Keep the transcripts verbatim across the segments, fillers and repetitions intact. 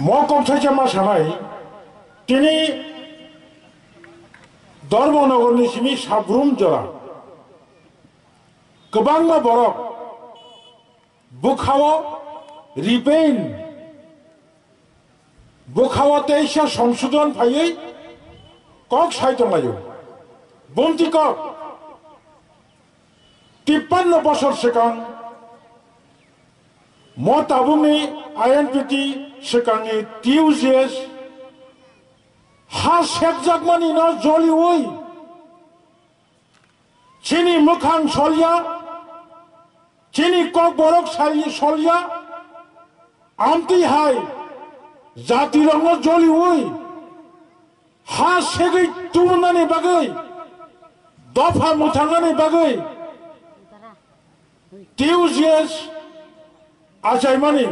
Mo kok thaisa ma sanai, tini Dharmanagar ni simi Sabrum jora kwbangma borok bwkhao repaint, bwkhao teisa songsodon phaiwi kok sai tonglaio. Bumti kok, tippanno bosor swkang mo tabukni I N P T swkangni T U G S ha sekjakmani no joliwi chini mwkhang solya, chini kokborok sal-, solya, amtwi hai jatirokno joliwi ha segwi tubunani bagwi, dopha mwthangnani bagwi T U G S achaimani.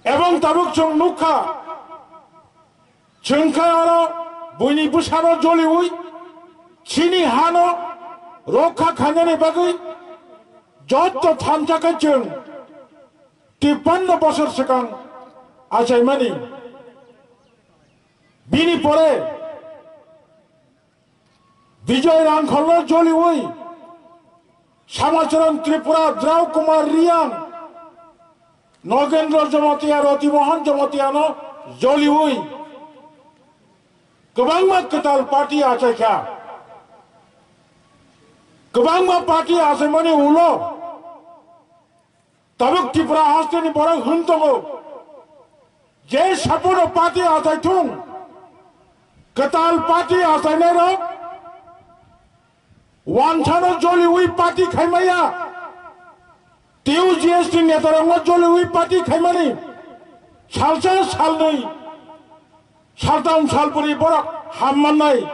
Ebong tabuk chwng nukha, chwng khe aro buini bwsano joliwi chini hano rokha khainani bagwi jotto thansa khe chwng tippanno bosor swkang achaimani. Bini pore Bijoy Rangkholno joliwi, Samacharan Tripura, Drau Kumar Riyang, Nogendra Jamatia, Roti Mohan Jamatiano joliwi kwbangma kwtal party achaikha. Kwbangma party achaimani ulo tabuk Tripura hasteni borok hwn tongo, je sapono party achai thung, kwtal party achainairok wansano joliwi party khaimaya, T U G S ni netarokno joliwi party khaimani salsa salnwi saltam salbri borok hammannai.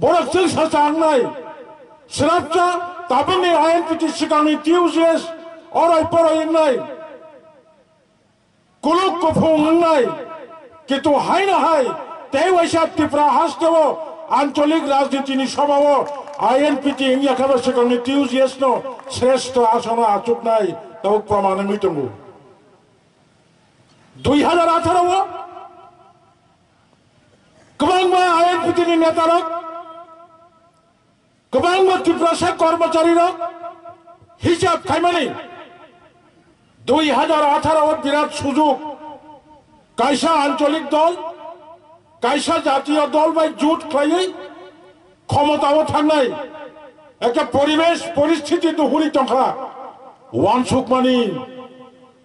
Borok chwngsa changnai, swrapsa tabukni I N P T swkangni T U G S oroi poroi wngnai, kuluk kuphung wngnai, kintu haino hai tei waisa Tripura hasteo ancholik rajnitini sobao I N P T wngya khe bo swkangni T U G S no sreshto asono achuknai tabuk proman wngwi tongo. Dui hazar atharo o kwbangma I N P T ni netarok, kwbangma Tiprasa kormocharirok hisab khaimani dui hazar atharo o birat sujug, kaisa ancholik dol, kaisa jatiyo dol bai jut khlaiwi khomotao thangnai ekta poribesh poristhiti nuhuri tongkha. Wansukmani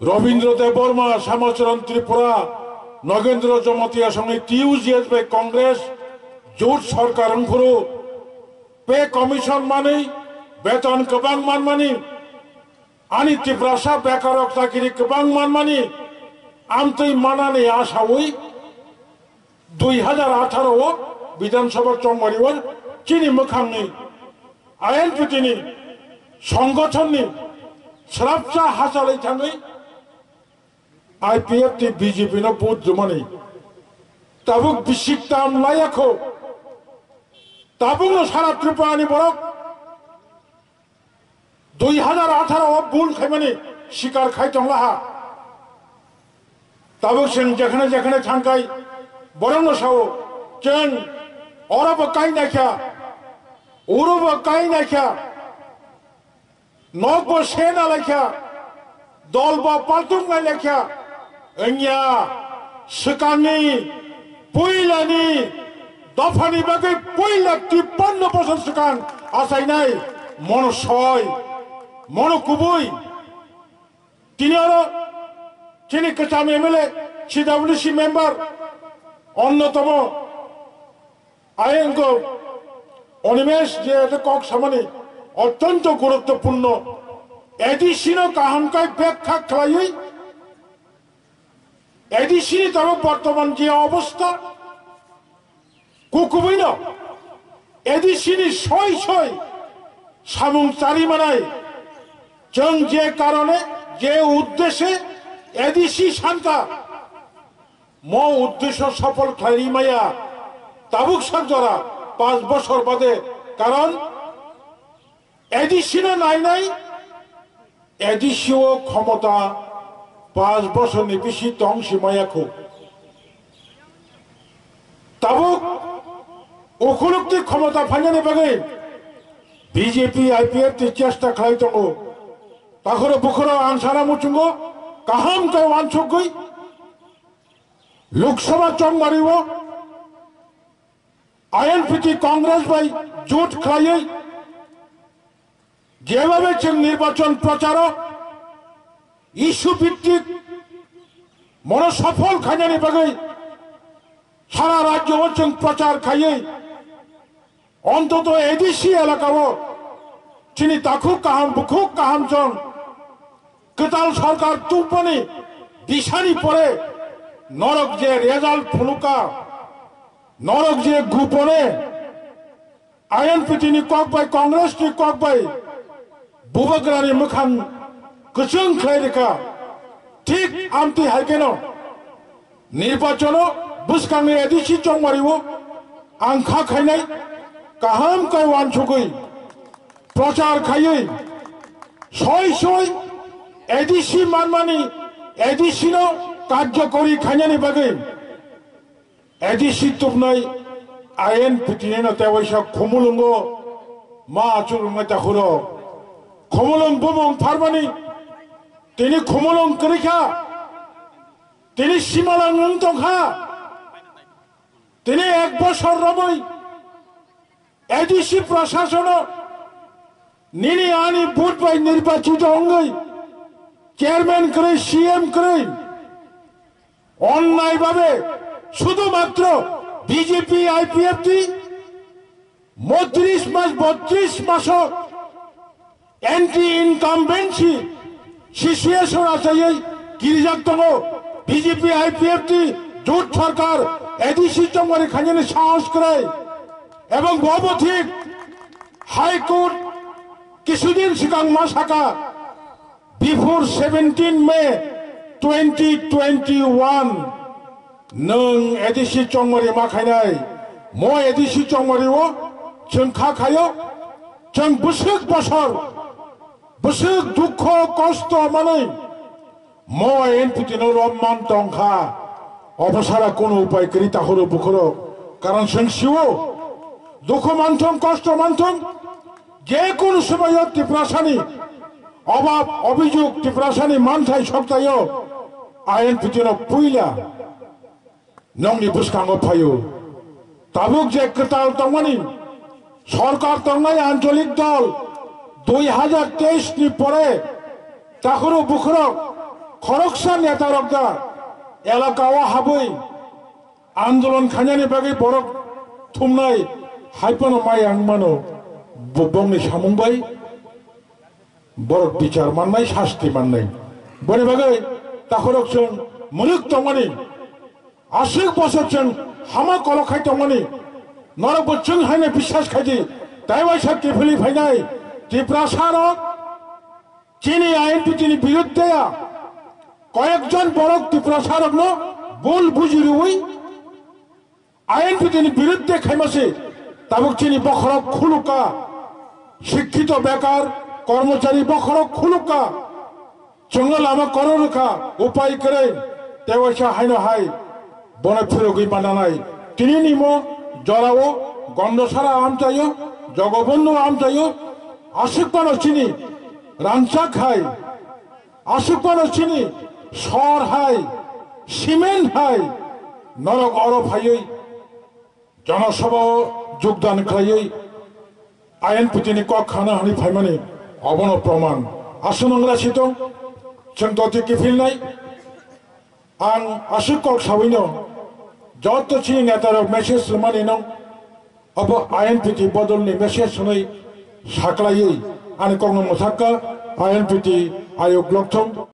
Robindra Debbarma, Samacharan Tripura, Nogendra Jamatia songni T U G S bai Congress jut sorkar wngphuru pay commission manwi, beton kwbang manmani, ani Tiprasa bekarrok chakiri kwbang manmani amtwi manani asawi dui hazar atharo o Bidhan Sabha chongmari o chini mwkhangni I N P T ni songgothon ni swrapsa hachalai thangwi I P F T B J P no vote rwmani tabuk bisik tam laiya kho. Tabukno sara Tripura ni borok dui hazar atharo o bul khaimani sikar khai tonglaha. Tabuk chwng jekhane jekhane thangkhai borokno sao, chwng orobo kai naikha, urobo kai naikha, nokbo se nalaikha, dolbo paltung nailaikha, wngya swkangni puilani dophani bagwi puila tippanno bosor swkang achainai mono soi, mono kubui. Tini oro chini kwcham M L A, C W C member, onnotomo ayangko Animesh je kok samani ottonto guruttopurno A D C no kaham kai bekkha khlaiwi A D C ni tabo bortoman je obostha, kukubuino A D C ni soi soi samung chari manai, chwng je karone, je uddeshe A D C sanka, mo uddesho sofol khlai maya, tabuk sak jora, panch bosor bade, karon A D C no nainai, A D C o khomota Panch bosorni bisi tong si maya khu. Tabuk ukhulukti khomota phainani bagwi B J P I P F T chesta khlai tongo. Takhoro bukhoro ang sana muchungo kaham khe wansugwi Lok Sabha chongmario I N P T Congress bai jut khlaiwi jebhabe chwng nirbachon procharo issue bhittik mono sophol khainani bagwi sara rajyo o chwng prochar khaiwi ontoto A D C elaka o chini takhuk kaham bukhuk kaham chwng kwtal sorkar tubmani disani pore norok je result phunukha, norok je gupone I N P T ni kok bai, Congress ni kok bai bubagrani mwkhang kwchwng khlai rikha. Thik amtwi hai kheno nirbachono bwskangni A D C chongmario ang kha khainai kaham khe wansugwi prochar khaiwi soi soi A D C manmani A D C no karjokori khainani bagwi A D C tubnai I N P T ni no tewaisa Khumulwngo ma achuk rwngnai takhuro. Khumulwng bumung pharmani tini Khumulwng kwrwi kha, tini simalang wng tong kha, tini ek bosor romwi A D C prashasono nini ani vote bai nirbachito wngwi chairman kwrwi, C M kwrwi onnai bhabe sudhumatro B J P I P F T botris mas, botris maso anti incumbency situation achaiwi kirijak tongo. B J P I P F T jut sarkar A D C chongmari khainani sahos kwrwi. Ebong bobo thik High Court kisudin swkang ma saka, before seventeen May twenty twenty-one nwng A D C chongmari ma khainai. Mo A D C chongmari o chwng kha khaio, chwng bwswk bosor bwswk dukho kosto manwi mo A N P T no romman tong kha. Obo sara kunu upai kwrwi takhuro bukhuro, karon chwng sio dukho manthung kosto manthung, je kunu somoyo Tiprasani obab obijog, Tiprasani manthai soktaio I N P T no puila nongni bwskango phaio. Tabuk je kwtal tongmani sorkar tongnai ancholik dol dui hajar teis ni pore takhuro bukhurok khoroksa netarok da elaka o habwi andolon khainani bagwi borok thumnai hai phano mai ang mano bo-, bongni samung bai borok bichar mannai, sasti mannai. Boni bagwi takhorok chwng mwrwk tongmani, aswk bosor chwng hama kolok khai tongmani, norokbo chwng haino biswas khaidi, tei waisa kiphilwi phainai Tiprasa rok chini I N P T ni birudde ya koyekjon borok Tiprasa rokno bul buji rwui I N P T ni birudde khaima se tabuk chini bokhorok khulukha, sikkito bekar, kormochari bokhorok khulukha, chwngno lama korok rwkha, upai kwrwi, tei waisa haino hai bono phirogwi mananai. Tini nimo jorao Gondosara amchaio, Jogobondhu amchaio, aswk phano chini ranchak hai, aswk phano chini sor hai, cement hai, norok oro phaiwi Jana Sabha o jogdan khlaiwi I N P T ni kok khana hwnwi phaimani obono proman. Aswk nwngra si tong, chwng doti kiphilnai. Ang aswk kok sawino joto chini netarok message rwmani nw obo I N P T bodolni message hwnwi saklaiwi ani kokno mwthakka I N P T ayuk lokthong.